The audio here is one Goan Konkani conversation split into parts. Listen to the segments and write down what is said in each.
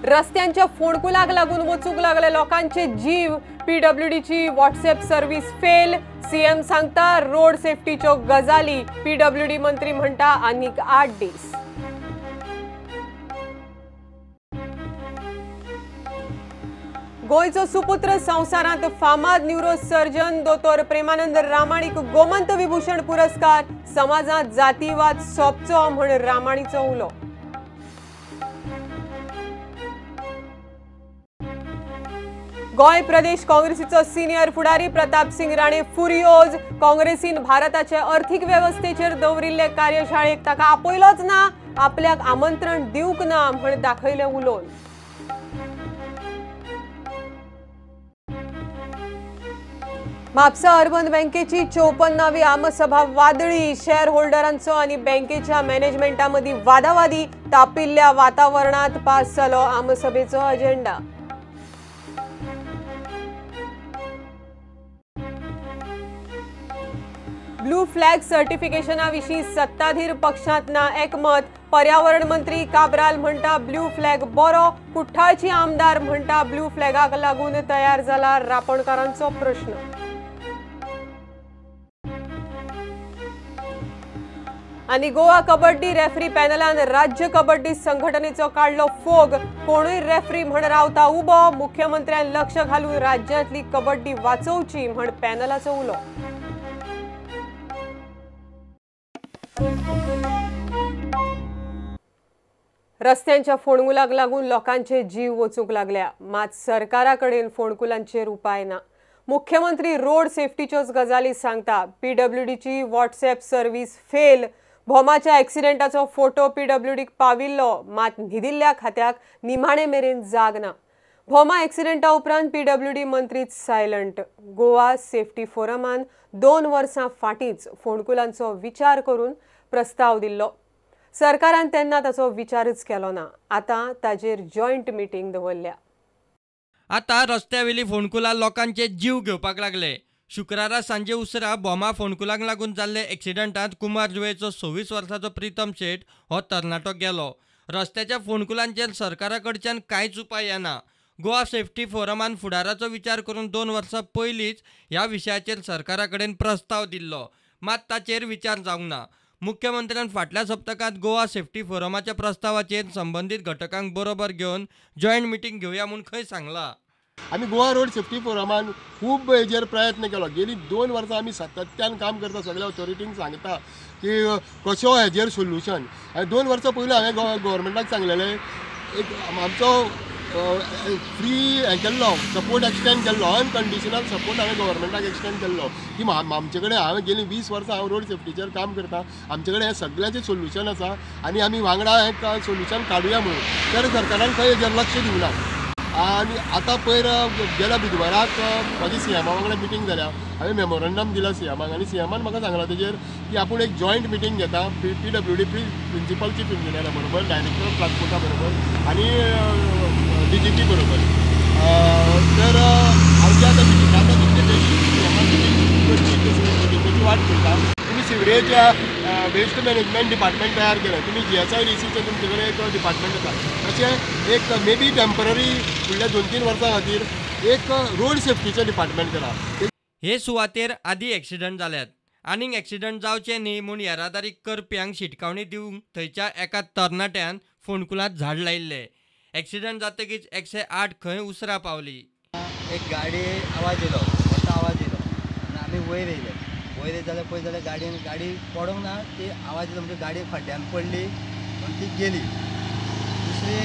रस्त्यांच्या फोंडकुलाक लागून वचूंक लागले लोकांचे जीव। पीडब्ल्यूडीची व्हॉट्सएप सर्व्हिस फेल, सीएम सांगता रोड सेफ्टीच्यो गजाली, पीडब्ल्यूडी मंत्री म्हणटा आनीक 8 दीस। गोंयचो सुपुत्र संवसारांत फामाद न्यूरोसर्जन दोतोर प्रेमानंद रामाणीक गोमंत विभूषण पुरस्कार, समाजांत जातीवाद सोंपचो म्हण रामाणीचो उलो। गोंय प्रदेश काँग्रेसीचो सिनियर फुडारी प्रताप सिंग राणे फुरियोज, काँग्रेसीन भारताचे अर्थीक वेवस्थेचेर दवरिल्ले कार्यशाळेक ताका आपयलोच ना, आपल्याक आमंत्रण दिवंक ना म्हण दाखयलें उलोवन। म्हापसा अर्बन बँकेची 54वी आमसभा वादळी, शेअर होल्डरांचो आनी बँकेच्या मॅनेजमेंटा मदीं वादावादी, तापिल्ल्या वातावरणांत पास जालो आमसभेचो अजेंडा। ब्लू फ्लॅग सर्टिफिकेशना विशीं सत्ताधीर पक्षांत ना एकमत, पर्यावरण मंत्री काब्राल म्हणटा ब्लू फ्लॅग बरो, कुठ्ठाळची आमदार म्हणटा ब्लू फ्लॅगाक लागून तयार जाला रापणकारांचो प्रश्न। आनी गोवा कबड्डी रेफरी पॅनलान राज्य कबड्डी संघटनेचो काडलो फोग, कोणूय रेफरी म्हण रावता उबो, मुख्यमंत्र्यान लक्ष घालून राज्यांतली कबड्डी वाचोवची म्हण पॅनलाचो उलो। रस्त्यांच्या फोंडकुलाक लागून लोकांचे जीव वचूंक लागल्या, मात सरकारा कडेन फोंडकुलांचेर उपाय ना। मुख्यमंत्री रोड सेफ्टीच्योच गजाली सांगता, पीडब्ल्यूडीची व्हॉट्सएप सर्व्हिस फेल, भोमाच्या एक्सिडेंटाचो फोटो पीडब्ल्यूडीक पाविल्लो, मात न्हिदिल्ल्या खात्याक निमाणे मेरेन जाग ना। भोमा एक्सिडेंटा उपरांत पीडब्ल्यूडी मंत्रीच सायलंट। गोवा सेफ्टी फोरमान 2 वर्सां फाटींच फोंडकुलांचो विचार करून प्रस्ताव दिल्लो, सरकारान तेन्ना ताचो विचारच केलो ना। आतां ताजेर जॉयंट मिटींग दवरल्या। आतां रस्त्यावेली फोंडकुलां लोकांचे जीव घेवपाक लागले। शुक्रारा सांजे उसरा भोमा फोंडकुलांक लागून जाल्ले एक्सिडंटांत कुमार जुवेचो 26 वर्साचो प्रितम शेट हो तरणाटो गेलो। रस्त्याच्या फोंडकुलांचेर सरकारा कडच्यान कांयच उपाय येना। गोवा सेफ्टी फोरमान फुडाराचो विचार करून 2 वर्सां पयलींच ह्या विशयाचेर सरकारा कडेन प्रस्ताव दिल्लो, मात ताचेर विचार जावंक ना। मुख्यमंत्र्यान फाटल्या सप्तकांत गोवा सेफ्टी फोरमाच्या प्रस्तावाचेर संबंदीत घटकांक बरोबर घेवन जॉयंट मिटींग घेवया म्हूण खंय सांगला। आमी गोवा रोड सेफ्टी फोरमान खूब हेजेर प्रयत्न केलो। गेली 2 वर्सां आमी सातत्यान काम करता, सगळ्या ऑथॉरिटींक सांगता की कसो हेजेर सोल्युशन। आनी 2 वर्सां पयलीं हांवें गव्हर्मेंटाक सांगलेलें, एक आमचो फ्री हें केल्लो सपोर्ट एक्सटेंड केल्लो, अनकंडिशनल सपोर्ट हांवें गव्हर्मेंटाक एक्सटेंड केल्लो की आमचे कडेन, हांवें गेली 20 वर्सां हांव रोड सेफ्टीचेर काम करता, आमचे कडेन हें सगळ्याचें सोल्युशन आसा आनी आमी वांगडा हें सोल्युशन काडुया म्हणून। तर सरकारान खंय हेजेर लक्ष दिवना। आनी आतां पयर गेल्या बुधवाराक म्हाजी सीएमा वांगडा मिटींग जाल्या, हांवें मेमोरंडम दिला सीएमाक आनी सीएमान म्हाका सांगलां तेजेर की आपूण एक जॉयंट मिटींग घेता पीडब्ल्यूडी प्रिंसिपल चीफ इंजिनियरा बरोबर, डायरेक्टर ऑफ ट्रान्सपोर्टा बरोबर आनी डीजीपी बरोबर। तर आमची आतां मिटींग आतां तितले बेगीन सीएमान मिटींग करची, मिटिंगेची वाट पळयता। तुमी सिवरेज वेस्ट मॅनेजमेंट डिपार्टमेंट तयार केलें, तुमी GSIDCचें तुमचे कडेन एक डिपार्टमेंट आसा, तशें एक मे बी टेम्पररी फुडल्या 2-3 वर्सां खातीर एक रोड सेफ्टीचें डिपार्टमेंट करा। हे सुवातेर आदी एक्सिडंट जाल्यात, आनीक एक्सिडंट जावचे न्ही म्हूण येरादारी करप्यांक शिटकावणी दिवंक थंयच्या एका तरणाट्यान फोंडकुलांत झाड लायिल्लें। एक्सिडंट जातकीच 108 खंय उसरा पावली। एक गाडी आवाज येयलो, मोठो आवाज येयलो आनी आमी वयर येयले। वयर जाल्यार पळय जाल्यार गाडयेन गाडी पडोंक ना, ती आवाज येयलो म्हणजे गाडी खड्ड्यान पडली म्हण ती गेली। दुसरी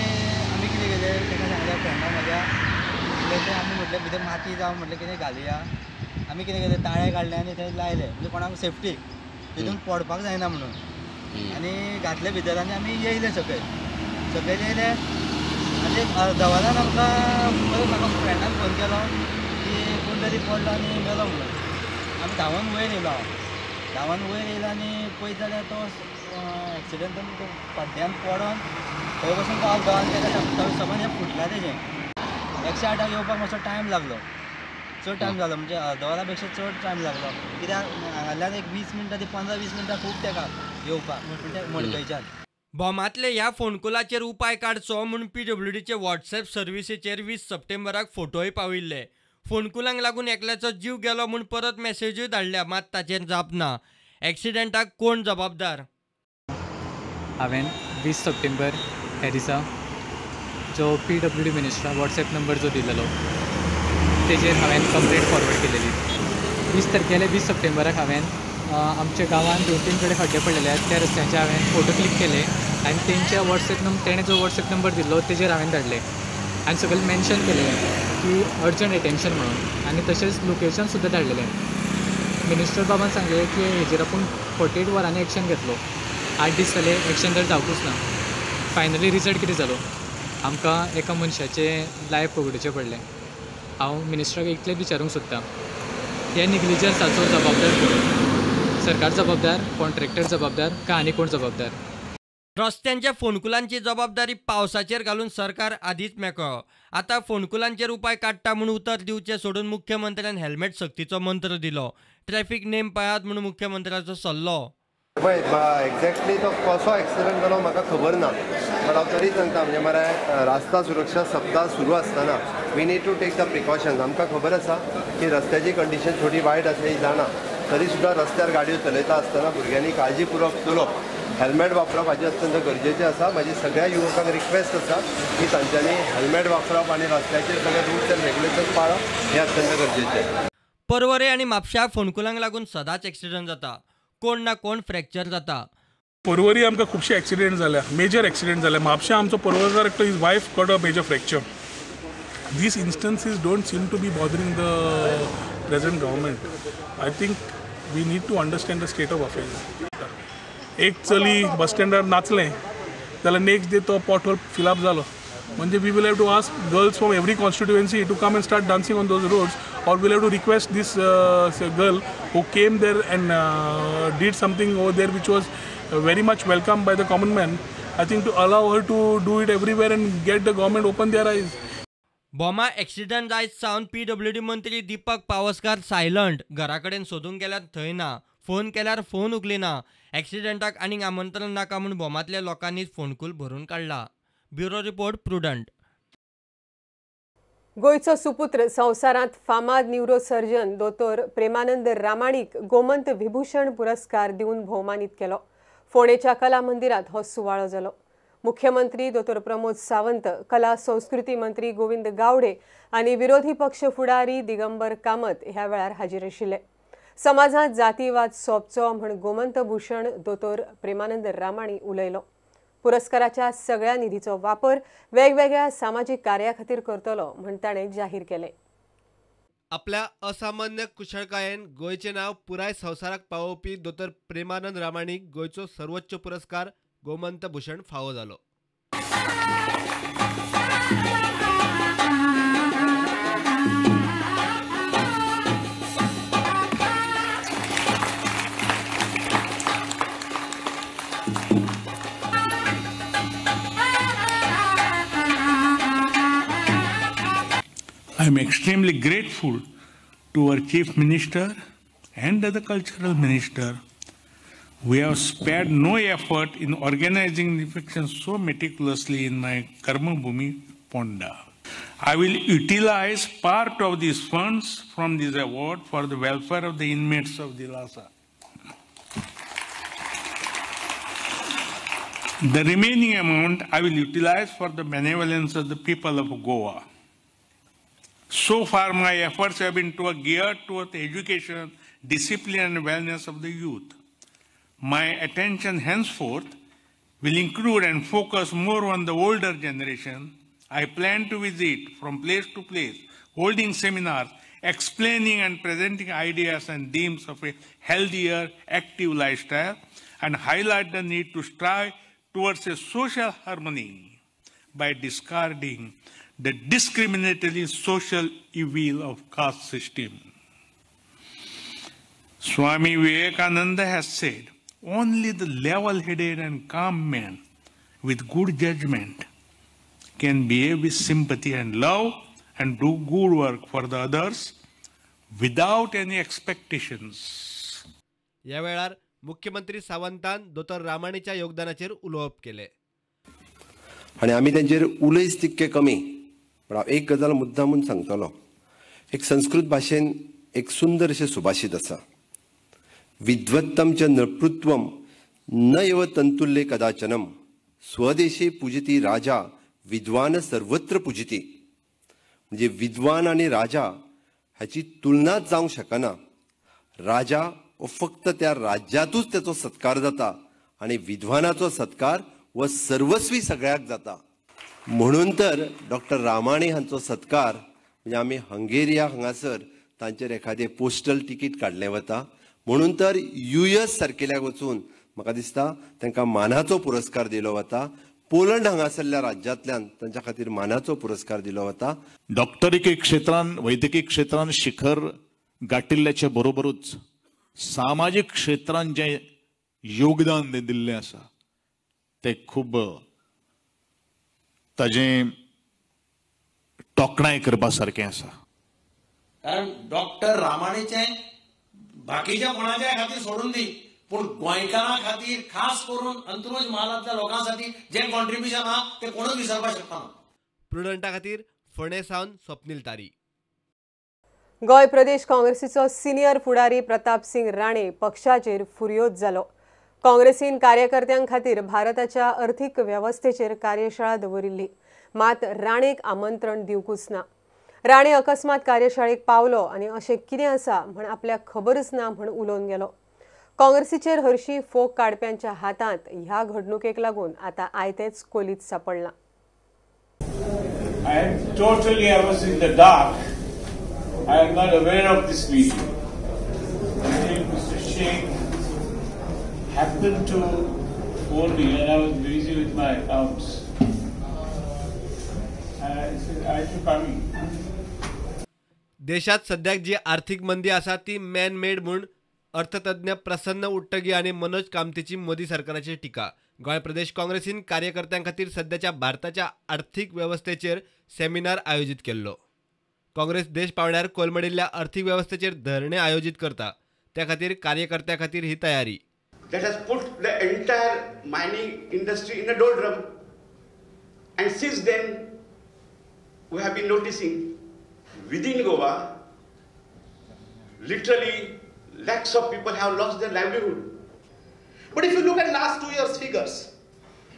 आमी कितें केलें, ताका सांगलें फ्रेंडा म्हज्या, म्हणलें तें आमी म्हटलें भितर माती जावं म्हटलें कितें घालया। आमी कितें केलें, ताळे काडले आनी थंय लायले, म्हणजे कोणाक सेफ्टीक तितून पडपाक जायना म्हणून। आनी घातले भितर आनी आमी येयले सकयल, सकयल येयले आनी एक अर्द वरान आमकां परत म्हाका फ्रेंडान फोन केलो की कोण तरी पडलो आनी मेलो म्हणून। आमी धांवन वयर येयलो, हांव धांवन वयर येयलो आनी पळयत जाल्यार तो एक्सिडंट खड्ड्यान पडोन थंय बसून तो अर्द वरान ताका सगळें हें फुटलां तेजें। 108 येवपाक मातसो टायम लागलो, चड टायम जालो, म्हणजे अर्द वरा पेक्षा चड टायम लागलो, कित्याक हांगासरल्यान एक 20 मिनटां ते 15-20 मिनटां खूब तेका येवपाक मडकयच्यान। भोमांतले ह्या फोंडकुलाचेर उपाय काडचो म्हूण पीडब्ल्यूडीचे व्हॉट्सएप सर्विसीचेर 20 सप्टेंबराक फोटोय पाविल्ले. फोंडकुलांक लागून एकल्याचो जीव गेलो म्हूण परत मॅसेजूय धाडल्या, मात ताचेर जाप ना. एक्सिडेंटाक कोण जबाबदार? हांवें 20 सप्टेंबर ह्या दिसा जो पीडब्ल्यूडी मिनिस्टरा व्हॉट्सएप नंबर जो दिलेलो तेजेर हांवें कंप्लेंट फॉरवर्ड केलेली. 20 तारखेला 20 सप्टेंबराक हांवें आमच्या गांवांत 2-3 कडेन खड्डे पडलेले आसात त्या रस्त्यांचे हांवें फोटो क्लिक केले आनी तेंच्या व्हॉट्सएप नंबर तेणें जो व्हॉट्सएप नंबर दिल्लो तेजेर हांवें धाडले आनी सगळें मेन्शन केलें की अर्जंट एटेन्शन म्हणून आनी तशेंच लोकेशन सुद्दां धाडलेलें. मिनिस्टर बाबान सांगलें की हेजेर आपूण 48 वरांनी एक्शन घेतलो. 8 दीस जाले एक्शन तर जावकूच ना. फायनली रिजल्ट कितें जालो, आमकां एका मनशाचें लायफ वगडुचें पडलें. हांव मिनिस्टराक इतलेंच विचारूंक सोदतां, ह्या निग्लिजन्साचो जबाबदार कोण? सरकार जबाबदार, कॉन्ट्रॅक्टर जबाबदार काय आनी कोण जबाबदार? रस्त्यांच्या फोंडकुलांची जबाबदारी पावसाचेर घालून सरकार आदींच मेकळो. आतां फोंडकुलांचेर उपाय काडटा म्हूण उतर दिवचें सोडून मुख्यमंत्र्यान हेल्मेट सक्तीचो मंत्र दिलो. ट्रॅफिक नेम पाळात म्हूण मुख्यमंत्र्याचो सल्लो. पळय एक्झॅक्टली तो कसो एक्सिडंट जालो म्हाका खबर ना, बट हांव तरी सांगता म्हणजे मरे रास्ता सुरक्षा सप्ताह सुरू आसतना we need to take the precautions. आमकां खबर आसा की रस्त्याची कंडिशन थोडी वायट आसा ही जाणा, तरी सुद्दां रस्त्यार गाडयो चलयता आसतना भुरग्यांनी काळजीपूर्वक चलोवप, हेल्मेट वापरप हाजें अत्यंत गरजेचें आसा. म्हाजी सगळ्या युवकांक रिक्वेस्ट आसा की तांच्यांनी हेल्मेट वापरप आनी रस्त्याचेर सगळे रुल्स एंड रेग्युलेशन्स पाळप हें अत्यंत गरजेचें. पर्वरे आनी म्हापश्या फोंडकुलांक लागून सदांच एक्सिडंट जाता, कोण ना कोण फ्रॅक्चर जाता. पर्वरी आमकां खुबशे एक्सिडेंट जाल्या, मेजर एक्सिडेंट जाल्या. म्हापश्या आमचो पर्वरकार एकटो his wife got a major fracture. These instances don't seem to be bothering the present government. I think we need to understand the state of affairs. एक चली बस स्टँडार नाचलें जाल्यार नेक्स्ट डे तो पॉटहोल फिलअप जालो. म्हणजे we will have to ask girls from every constituency to come and start dancing on those roads, or we'll have to request this girl who came there and did something over there which was very much welcomed by the common man. I think to allow her to do it everywhere and get the government open their eyes. Bhoma accident जायत सावन पीडब्ल्यूडी मंत्री दीपक पावसकार सायलंट. घरा कडेन सोदूंक गेल्यार थंय ना, फोन केल्यार फोन उखलिना. एक्सिडेंटाक आनीक आमंत्रण नाका म्हूण भोमांतल्या लोकांनी फोंडकूल भरून काडला. Bureau report, Prudent. गोंयचो सुपुत्र संवसारांत फामाद न्युरोसर्जन दोतोर प्रेमानंद रामाणीक गोमंत विभूषण पुरस्कार दिवन भोवमानीत केलो. फोंडेच्या कला मंदिरांत हो सुवाळो जालो. मुख्यमंत्री दोतोर प्रमोद सावंत, कला संस्कृती मंत्री गोविंद गावडे आनी विरोधी पक्ष फुडारी दिगंबर कामत ह्या वेळार हाजीर आशिल्ले. समाजांत जातीवाद सोंपचो म्हूण गोमंत भूषण दोतोर प्रेमानंद रामाणी उलयलो. पुरस्काराच्या सगळ्या निधीचो वापर वेगवेगळ्या सामाजीक कार्या खातीर करतलो म्हूण ताणें जाहीर केलें. आपल्या असामान्य कुशळकायेन गोंयचें नांव पुराय संवसाराक पावोवपी दोतोर प्रेमानंद रामाणीक गोंयचो सर्वोच्च पुरस्कार गोमंत भूषण फावो जालो. I am extremely grateful to our Chief Minister and the Cultural Minister. We have spared no effort in organizing the function so meticulously in my Karma Bhumi, Ponda. I will utilize part of these funds from this award for the welfare of the inmates of the Lhasa. The remaining amount I will utilize for the benevolence of the people of Goa. So far, my efforts have been geared toward education, discipline and wellness of the youth. My attention henceforth will include and focus more on the older generation. I plan to visit from place to place, holding seminars, explaining and presenting ideas and themes of a healthier, active lifestyle, and highlight the need to strive towards a social harmony by discarding the discriminatory social evil of caste system. Swami Vivekananda has said, only the level-headed and calm man with good judgment can behave with sympathy and love and do good work for the others without any expectations. ह्या वेळार मुख्यमंत्री सावंतान दोतोर रामाणीच्या योगदानाचेर उलोवप केलें. आनी आमी तेंचेर उलयच तितके कमी, पण हांव एक गजाल मुद्दामून सांगतलो. एक संस्कृत भाशेन एक सुंदर अशें सुभाषित आसा, विद्वत्तम च नृपत्वम न एव तंतुल्ये कदाचनम स्वदेशी पूजती राजा विद्वान सर्वत्र पूजती. म्हणजे विद्वान आनी राजा हाची तुलनाच जावंक शकना. राजा हो फक्त त्या राज्यातूच तेचो सत्कार जाता आनी विद्वानाचो सत्कार हो सर्वस्वी सगळ्याक जाता. म्हणून तर डॉक्टर रामाणी हांचो सत्कार म्हणजे आमी हंगेरिया हांगासर तांचेर एखादें पोस्टल तिकीट काडलें वता. म्हणून तर यूएस सारकेल्याक वचून म्हाका दिसता तांकां मानाचो पुरस्कार दिलो वता. पोलंड हांगासरल्या राज्यांतल्यान तांच्या खातीर मानाचो पुरस्कार दिलो वता. डॉक्टरिकी क्षेत्रान, वैद्यकीय क्षेत्रान शिखर गांठिल्ल्याचे बरोबरूच सामाजीक क्षेत्रान जें योगदान दिल्लें आसा तें खूब ताजें तोखणाय करपा सारकें आसा. कारण डॉक्टर रामाणीचें बाकीच्या कोणाच्या खातीर सोडून दी, पूण गोंयकारां खातीर खास करून अंत्रुज म्हालांतल्या लोकां खातीर जें कॉन्ट्रिब्युशन आहा तें कोणूच विसरपाक शकना. प्रुडंटा खातीर फोंडें सावन स्वप्नील तारी. गोंय प्रदेश काँग्रेसीचो सिनियर फुडारी प्रताप सिंग राणे पक्षाचेर फुर्योज जालो. काँग्रेसीन कार्यकर्त्यां खातीर भारताच्या अर्थीक वेवस्थेचेर कार्यशाळा दवरिल्ली, मात राणेक आमंत्रण दिवंकूच ना. राणे अकस्मात कार्यशाळेक पावलो आनी अशें कितें आसा म्हण आपल्याक खबरच ना म्हण उलोवन गेलो. काँग्रेसीचेर हरशीं फोग काडप्यांच्या हातांत ह्या घडणुकेक लागून आतां आयतेंच कोलीत सापडलां. I am totally, I was in the dark. I am not aware of this meeting until Mr. Sheikh happened to phone me and I was busy with my accounts. I said, I have to come in. देशात सद्याक जी आर्थिक मंदी आसा ती मॅन मेड म्हूण अर्थतज्ञ प्रसन्न उट्टगी आनी मनोज कामतीची मोदी सरकाराचेर टिका. गोंय प्रदेश काँग्रेसीन कार्यकर्त्यां खातीर सद्याच्या भारताच्या आर्थिक वेवस्थेचेर सेमिनार आयोजीत केल्लो. काँग्रेस देश पांवड्यार कोलमडिल्ल्या अर्थीक वेवस्थेचेर धरणे आयोजीत करता, त्या खातीर कार्यकर्त्यां खातीर ही तयारी. That has put the entire mining industry in a doldrum, and since then we have been noticing within Goa literally lakhs of people have lost their livelihood. But if you look at last 2 years figures,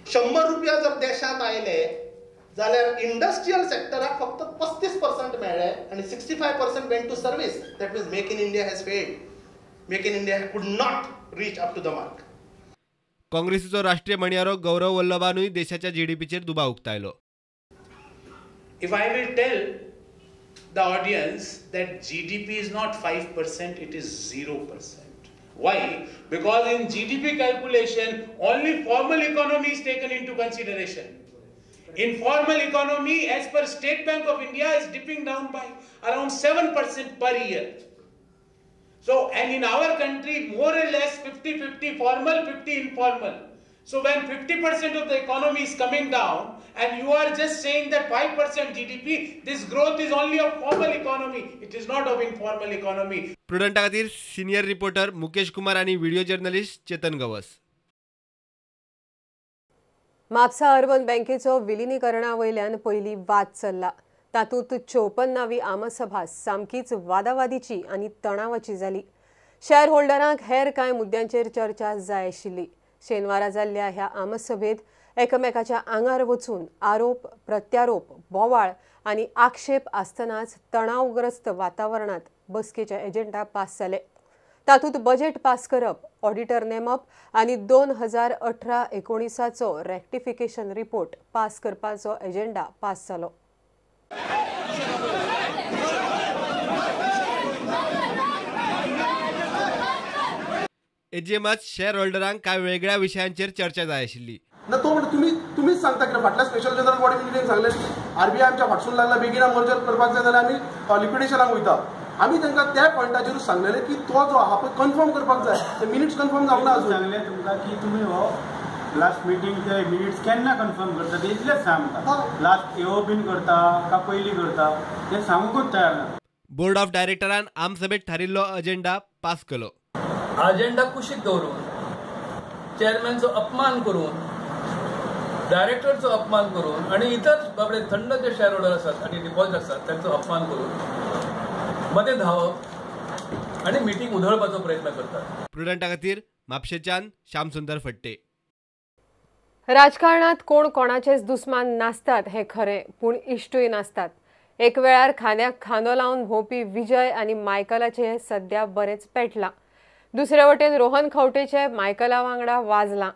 100 रुपया जर देशांत आयले जाल्यार इंडस्ट्रियल सेक्टराक फक्त 35% मेळ्ळे आनी 65% went to service. That means make in India has failed. Make in India could not reach up to the mark. काँग्रेसीचो राष्ट्रीय म्हणयारो गौरव वल्लभानूय देशाच्या जीडीपीचेर दुबाव उक्तायलो. If I will tell the audience that GDP is not 5%, it is 0%. Why? Because in GDP calculation, only formal economy is taken into consideration. Informal economy, as per State Bank of India, is dipping down by around 7% per year. So, and in our country, more or less 50-50 formal, 50 informal. So when 50% of the economy is coming down and you are just saying that 5% GDP, this growth is only of formal economy, it is not of informal economy. प्रुडंटा खातीर सिनियर रिपोर्टर मुकेश कुमार आनी video journalist Chetan Gawas. Mapusa urban बँकेचो विलिनीकरणा वयल्यान पयली वाद चल्ला. तातूंत 54वी आमसभा सामकीच वादावादीची आनी तणावाची जाली. शेअर होल्डरांक हेर कांय मुद्द्यांचेर चर्चा जाय आशिल्ली. शेनवारा जाल्ल्या ह्या आमसभेत एकामेकाच्या आंगार वचून आरोप प्रत्यारोप बोवाळ आनी आक्षेप आसतनाच तणावग्रस्त वातावरणात बसकेचे एजेंडा पास जाले. तातूंत बजेट पास करप, ऑडिटर नेमप आनी 2018-19चो रेक्टिफिकेशन रिपोर्ट पास करपाचो एजेंडा पास जालो. एजीएमात शेअर होल्डरांक कांय वेगळ्या विशयांचेर चर्चा जाय आशिल्ली. ना तो म्हणटा तुमी तुमीच सांगता कितें फाटल्या स्पेशल जनरल बॉडी मिटिंगेक सांगलें आरबीआय आमच्या फाटसून लागला, बेगीन मर्जर करपाक जाय जाल्यार आमी लिक्विडेशनाक वयता. आमी तांकां त्या पॉयंटाचेरूच सांगलेलें की तो जो आहा पळय कन्फर्म करपाक जाय, ते मिनिट्स कन्फर्म जावंक ना अजून. सांगलें तुमकां की तुमी हो लास्ट मिटींग ते मिनिट्स केन्ना कन्फर्म करता ते इतलेंच सांगता. लास्ट एओ बीन करता का पयलीं करता तें सांगूंकूच तयार ना. बोर्ड ऑफ डायरेक्टरान आमसभेत थारिल्लो अजेंडा पास केलो. अजेंडा कुशीक दवरून चेअरमॅनचो अपमान करून, डायरेक्टरचो अपमान करून आणि इतर बाबडे थंड जे शेअर होल्डर आसात आणि डिपॉझिट आसात तांचो अपमान करून मदें धांवप आणि मिटींग उधळपाचो प्रयत्न करतात. प्रुडंटा खातीर म्हापशेच्यान श्यामसुंदर फट्टे. राजकारणात कोण कोणाचेच दुस्मान नासतात हे खरें, पूण इश्टूय नासतात. एक वेळार खांद्याक खांदो लावन भोंवपी विजय आनी मायकलाचे सध्या बरेंच पेटलां. दुसरे वटेन रोहन खंवटेचे मायकला वांगडा वाजलां.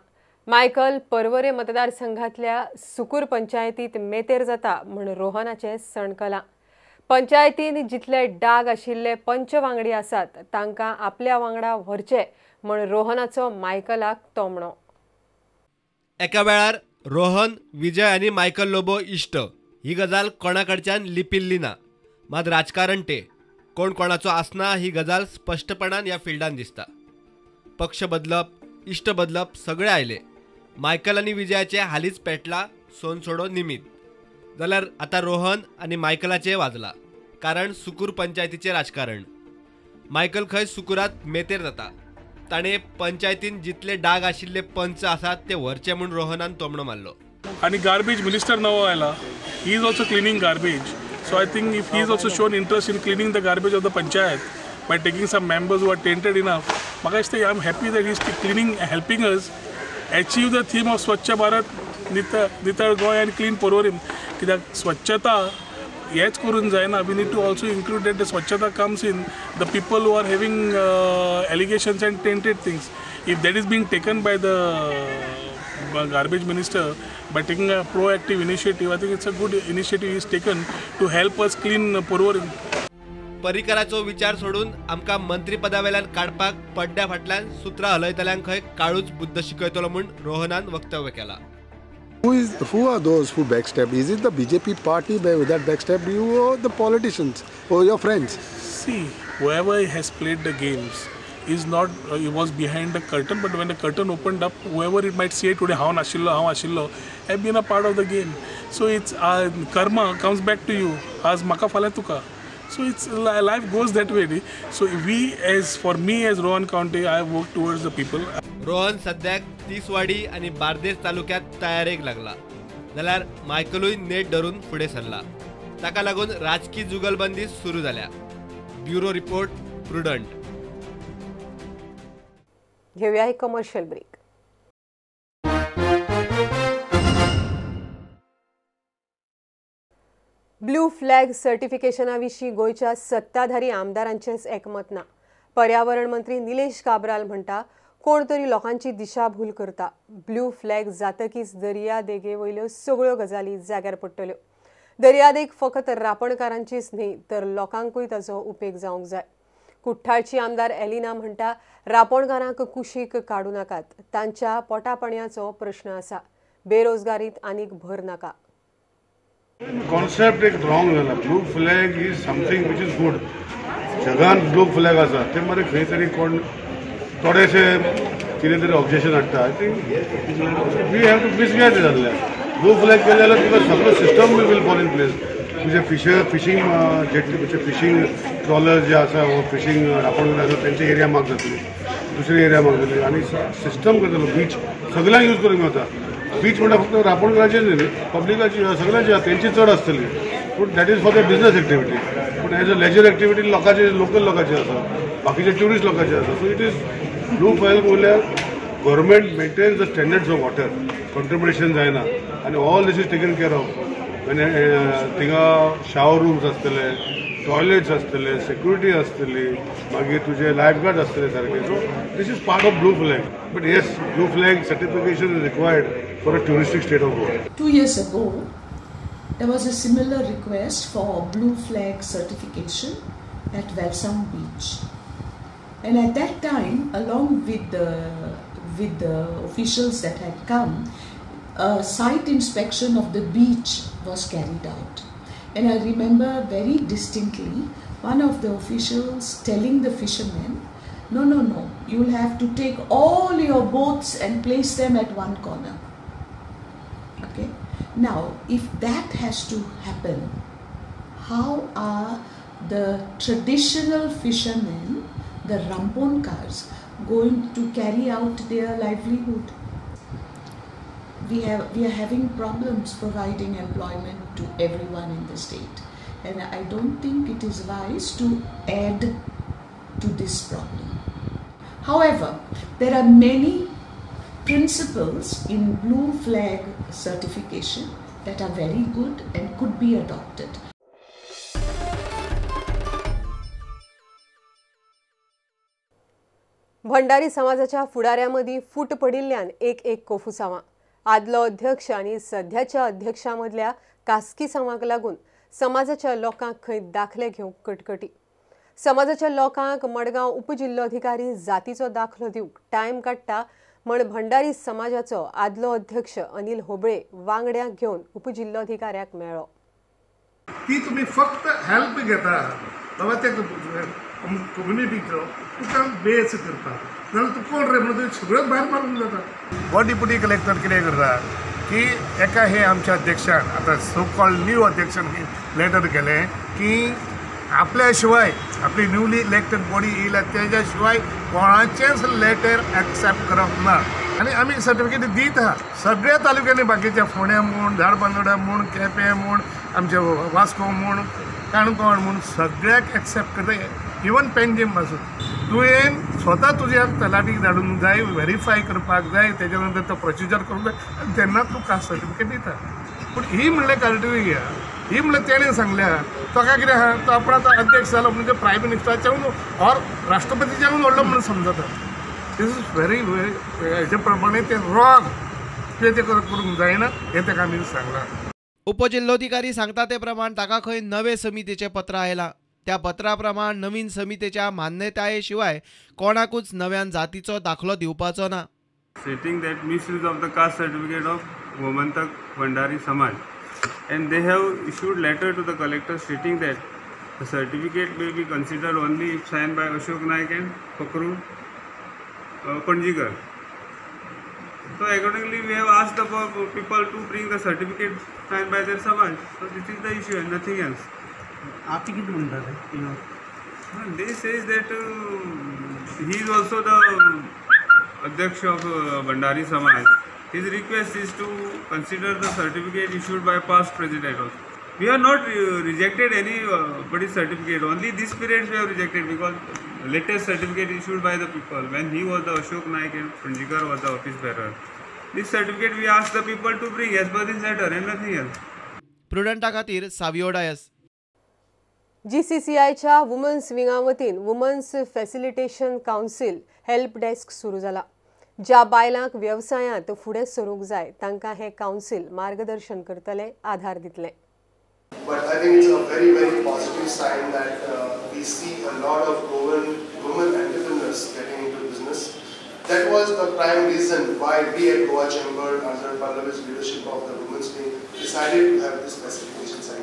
मायकल पर्वरे मतदारसंघातल्या सुकूर पंचायतीत मेतेर जाता म्हण रोहनाचे सणकलां. पंचायतीन जितले डाग आशिल्ले पंच वांगडी आसात तांकां आपल्या वांगडा व्हरचे म्हण रोहनाचो मायकलाक तोमणो. एका वेळार रोहन, विजय आनी मायकल लोबो इश्ट ही गजाल कोणाकडच्यान लिपिल्ली ना. मात राजकारण ते कोण कोणाचो आसना ही गजाल स्पश्टपणान ह्या फिल्डान दिसता. पक्ष बदलप, इश्ट बदलप सगळे आयले. मायकल आनी विजयाचे हालींच पेटला सोनसोडो निमित्त, जाल्यार आतां रोहन आनी मायकलाचे वाजला, कारण सुकूर पंचायतीचें राजकारण. मायकल खंय सुकूरात मेतेर जाता. ताणें पंचायतीन जितले डाग आशिल्ले पंच आसात ते व्हरचे म्हूण रोहनान तोमणो मारलो. आनी गार्बेज मिनिस्टर नवो आयला, he is also cleaning garbage. So I think if he is also shown interest in cleaning the garbage of the panchayat by taking some members who are tainted enough, म्हाका दिसता I am happy that he is cleaning, helping us achieve the theme of Swachh Bharat, नितळ गोंय आनी क्लीन पर्वरीम. कित्याक स्वच्छता हेच करून जायना, we need to also include that the स्वच्छता comes in the people who are having allegations and tainted things. If that is being taken by the garbage minister by taking a proactive initiative, I think it's a good initiative is taken to help us clean Porvorim. परिकराचो विचार सोडून आमकां मंत्रीपदावेल्यान काडपाक पड्ड्या फाटल्यान सुत्रां हलयतल्यांक खंय काळूच बुद्द शिकयतलो म्हूण रोहनान वक्तव्य केलां. Who are those who backstabbed? Is it the BJP party that backstabbed you or the politicians or your friends? See, whoever has played the games is not, he was behind the curtain, but when the curtain opened up, whoever it might say today, how ashillo, have been a part of the game. So it's karma comes back to you, as maka fale tuka. So it's life goes that way. So we, as for me as Rohan Khaunte, I work towards the people. Rohan सद्याक तिसवाडी आनी बार्देस तालुक्यात तयारेक लागला, जाल्यार मायकलूय नेट धरून फुडें सरला. ताका लागून राजकी जुगलबंदी सुरू जाल्या. Bureau report, Prudent. घेऊया एक कमर्शियल ब्रेक. ब्लू फ्लॅग सर्टिफिकेशना विशीं गोंयच्या सत्ताधारी आमदारांचेंच एकमत ना. पर्यावरण मंत्री निलेश काब्राल म्हणटा कोण तरी लोकांची दिशाभूल करता. ब्लू फ्लॅग जातकीच दर्यादेगे वयल्यो सगळ्यो गजाली जाग्यार पडटल्यो. दर्यादेग फकत रापणकारांचीच न्ही तर लोकांकूय ताचो उपेग जावंक जाय. कुठ्ठाळची आमदार एलिना म्हणटा रापणकारांक कुशीक काडू नाकात, तांच्या पोटापाणयाचो प्रश्न आसा, बेरोजगारीत आनीक भर नाका. कॉन्सेप्ट एक रॉंग जाला. Blue flag is something which is good. जगान ब्लू फ्लॅग आसा ते मरे खंय तरी कोण थोडेशे कितें तरी ऑब्जेक्शन हाडटा. I think we have to misguide जाल्ले. ब्लू फ्लॅग केले जाल्यार तुका सगळो system will fall in place. तुजे फिशींग जेटी, तुजे फिशींग ट्रॉलर्स जे आसा वो फिशींग रापणकार आसा तेंचे एरिया माग जातली, दुसरी एरिया माग जातली आनी सिस्टम करतलो. बीच सगळ्यांक यूज करूंक मेळटा. बीच म्हणटा फक्त रापणकाराचेच न्ही, पब्लिकाची सगळ्यांची आसा, तेंची चड आसतली, पूण that is for the business activity. पूण एज अ लेजर एक्टिविटी लोकांचे, लोकल लोकांचे आसा, बाकीचे ट्युरिस्ट लोकांचे आसा. So it is blue flag म्हणल्यार government maintains the standards of water, contamination जायना आनी all this is taken care of. थिंगा शावर रूम्स आसतले, टॉयलेट्स आसतले, सेक्युरिटी आसतली, मागीर तुजे लायफ गार्ड आसतले सारके. So this is part of blue flag. But yes, blue flag certification is required for a touristic state of Goa. 2 years ago, there was a similar request for blue flag certification at Velsao Beach. And at that time, along with the officials that had come, a site inspection of the beach was carried out. And I remember very distinctly one of the officials telling the fishermen, no, no, no, you'll have to take all your boats and place them at one corner. Okay. Now, if that has to happen, how are the traditional fishermen, the Ramponkars, going to carry out their livelihood? We are having problems providing employment to everyone in the state, and I don't think it is wise to add to this problem. However, there are many principles in Blue Flag certification that are very good and could be adopted. Bhandari समाजाच्या फुडाऱ्यांमदीं फूट पडिल्ल्यान एक एक कोफुसांवां. आदलो अध्यक्ष आनी सध्याच्या अध्यक्षांमदल्या कास्कीसांवांक लागून समाजाच्या लोकांक खंय दाखले घेवंक कटकटी. समाजाच्या लोकांक मडगांव उपजिल्लोधिकारी जातीचो दाखलो दिवंक टायम काडटा म्हण भंडारी समाजाचो आदलो अध्यक्ष अनिल होबळे वांगड्यांक घेवन उपजिल्लोधिकाऱ्याक मेळ्ळो. ती तुमी फक्त हेल्प घेता बाबा त्या कम्युनिटीचो तुका बेस करता, नाल्यार तूं कोण रे म्हणून सगळ्योच भायर मारून जाता. हो डिप्युटी कलेक्टर कितें करता की एका हे आमच्या अध्यक्षान आतां सो कॉल्ड न्यू अध्यक्षान लेटर केलें की आपल्या शिवाय आपली न्यूली इलेक्टेड बॉडी येयल्या तेज्या शिवाय कोणाचेंच लेटर एक्सेप्ट करप ना. आनी आमी सर्टिफिकेट दीत आहा सगळ्या तालुक्यांनी, बाकीच्या फोंड्या म्हूण, धारबांदोड्या म्हूण, केपें म्हूण, आमच्या वास्को म्हूण, काणकोण म्हूण सगळ्याक एक्सेप्ट करता. इवन पेंजीम पासून तुवें स्वता तुज्या तलाठीक धाडूंक जाय, वेरीफाय करपाक जाय, तेज्या नंतर तो प्रोसिजर करूंक जाय आनी तेन्ना तूं कास्ट सर्टिफिकेट दिता. पूण ही म्हणल्यार क्रायटेरिया, ही म्हणल्यार तेणें सांगल्या ताका कितें आहा, तो आपण आतां अध्यक्ष जालो म्हणजे प्रायम मिनिस्टराच्याहून ऑर राष्ट्रपतीच्याहून व्हडलो म्हणून समजता. This is very very हेजे प्रमाणे तें रॉंग, तुवें तें करूंक जायना हें ताका आमी सांगलां. उपजिल्लोधिकारी सांगता ते प्रमाण ताका खंय नवे समितीचें पत्र आयलां. त्या पत्रा प्रमाण नवीन समितीच्या मान्यताये शिवाय कोणाकूच नव्यान जातीचो दाखलो दिवपाचो ना. Stating that misuse of the caste certificate of Gomantak Bhandari Samaj, and they have issued letter to the collector stating that the certificate may be considered only if signed by Ashok Naik and Pakru Panjikar. So accordingly we have asked the people to bring the certificate signed by their Samaj. So this is the issue and nothing else. आप कितें म्हणटा? They says that he is also the Adhyaksha of Bhandari Samaj. His request is to consider the certificate issued by past president also. We have not rejected anybody's certificate. Only this period we have rejected because latest certificate issued by the people when he was the Ashok Naik and Panjikar was the office bearer. This certificate we asked the people to bring as per this letter and nothing else. प्रुडंटा खातीर सावियो डायस. GCCIच्या वुमन्स विंगा वतीन women's facilitation council help desk सुरू जाला. ज्या बायलांक वेवसायांत फुडें सरूंक जाय तांकां हें कावन्सील मार्गदर्शन करतले, आधार दितले. But I think it's a very, very positive sign that we see a lot of Goan women entrepreneurs getting into business. That was the prime reason why we at Goa Chamber under Pallavi's leadership of the Women's Wing decided to have this facilitation center.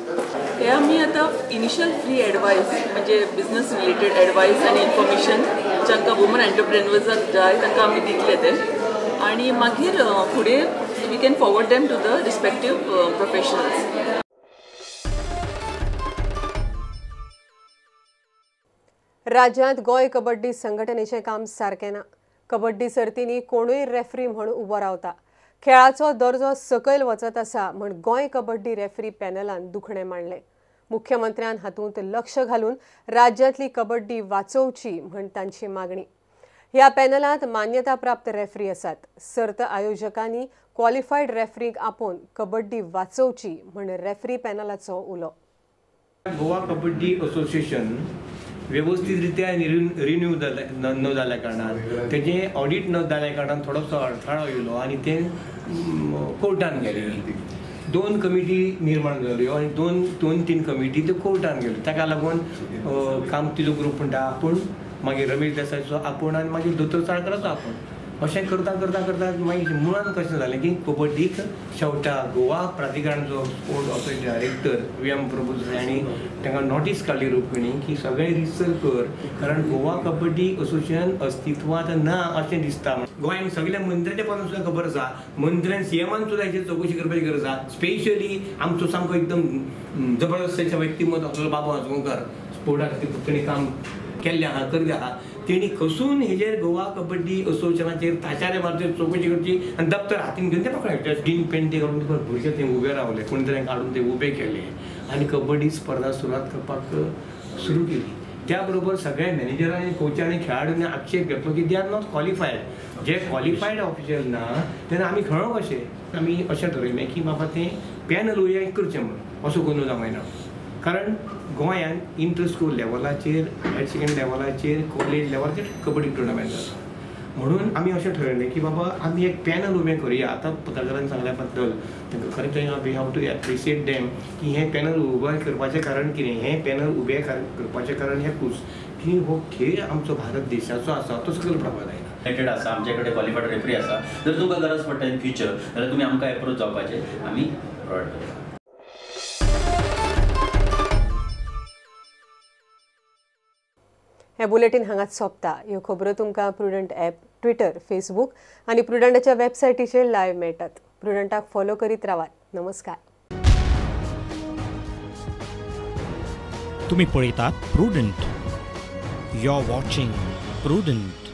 हे आमी आतां इनिशियल फ्री एडवायस म्हणजे बिजनस रिलेटेड एडवायस आनी इन्फॉर्मेशन जांकां वुमन एंटरप्रेन्युअर्साक जाय तांकां आमी दितले ते, आनी मागीर फुडें we can forward them to the respective professionals. राज्यांत गोंय कबड्डी संघटनेचें काम सारकें ना. कबड्डी सर्तींनी कोणूय रेफ्री म्हूण उबो रावता. खेळाचो दर्जो सकयल वचत आसा म्हूण गोंय कबड्डी रेफ्री पॅनलान दुखणें मांडलें. मुख्यमंत्र्यान हातूंत लक्ष घालून राज्यांतली कबड्डी वाचोवची म्हूण तांची मागणी. ह्या पॅनलांत मान्यता प्राप्त रेफ्री आसात. सर्त आयोजकांनी क्वॉलिफायड रेफ्रींक आपोवन कबड्डी वाचोवची म्हूण रेफ्री पॅनलाचो उलो. गोवा कबड्डी असोसिएशन व्यवस्थित रित्या रिन्यू न जाल्ल्या कारणान, तेजें ऑडीट न जाल्ल्या कारणान थोडोसो अडथळो येयलो आनी तें कोर्टान गेलें. दोन कमिटी निर्माण जाल्यो आनी दोन तीन कमिटी त्यो कोर्टान गेल्यो. ताका लागून कामतीचो ग्रूप म्हणटा आपूण, मागीर रमेश देसायचो आपूण आनी मागीर दोतोर साळकाराचो आपूण. अशें करता करता करता मागीर मुळान कशें जालें की कबड्डीक शेवटा Goa प्राधिकरणाचो sport office director V M Prabhu हांणी तांकां नोटीस काडली रुक्मिणी की सगळें रिसर्च कर, कारण गोवा कबड्डी असोसिएशन अस्तित्वांत ना अशें दिसता. गोंयांत सगळ्या मंत्र्याच्या पासून सुद्दां खबर आसा, मंत्र्यान सीएमान सुद्दां हेचेर चवकशी करपाची गरज आसा. स्पेशली आमचो सामको एकदम जबरदस्त व्यक्तिमत्व आसलेलो बाबू आजगांवकर स्पोर्टा खातीर खूब ताणें काम केल्ले आहा करले आहा तेणी खसून हेजेर गोवा कबड्डी असोसिएशनाचेर ताशारे मारचे चवकशी करची आनी दप्तर हातीन घेवन ते पकडले. ग्रीन पेंट घालून भुरगे थंय उबे रावले, कोणी तरी काडून ते उबे केले आनी कबड्डी स्पर्धा सुरवात करपाक सुरू केली. त्या बरोबर सगळ्या मॅनेजरांनी कोचांनी खेळाडूंनी आक्षेप घेतलो की they are not qualified. J qualified official ना तेन्ना आमी खेळोंक कशें? आमी अशें ठरयलें की बाबा तें पॅनल उया करचें म्हणून, असो करून जावंक जायना. कारण गोंयांत इंटर स्कूल लेवलाचेर, हायर सेकंडरी लेवलाचेर, कॉलेज लेवलाचेर कबड्डी टुर्नामेंट जाता. म्हणून आमी अशें ठरयलें की बाबा आमी एक पॅनल उबें करुया. आतां पत्रकारान सांगल्या बद्दल तांकां खरें तर we have to appreciate them की हें पॅनल उबें करपाचें कारण कितें, हें पॅनल उबें करपाचें कारण एकूच की हो खेळ आमचो भारत देशाचो आसा तो सकयल पडपाक जायना. सिलेक्टेड आसा, आमचे कडेन क्वॉलिफायड रेफरी आसा. जर तुमकां गरज पडटा इन फ्युचर जाल्यार तुमी आमकां एप्रोच जावपाचें आमी प्रोवायड करता. हें बुलेटीन हांगाच सोंपता. ह्यो खबरो तुमकां प्रुडंट ॲप, ट्विटर, फेसबूक आनी प्रुडंटाच्या वेबसायटीचेर लायव्ह मेळटात. प्रुडंटाक फॉलो करीत रावात. नमस्कार. तुमी पळयतात Prudent. You are watching Prudent.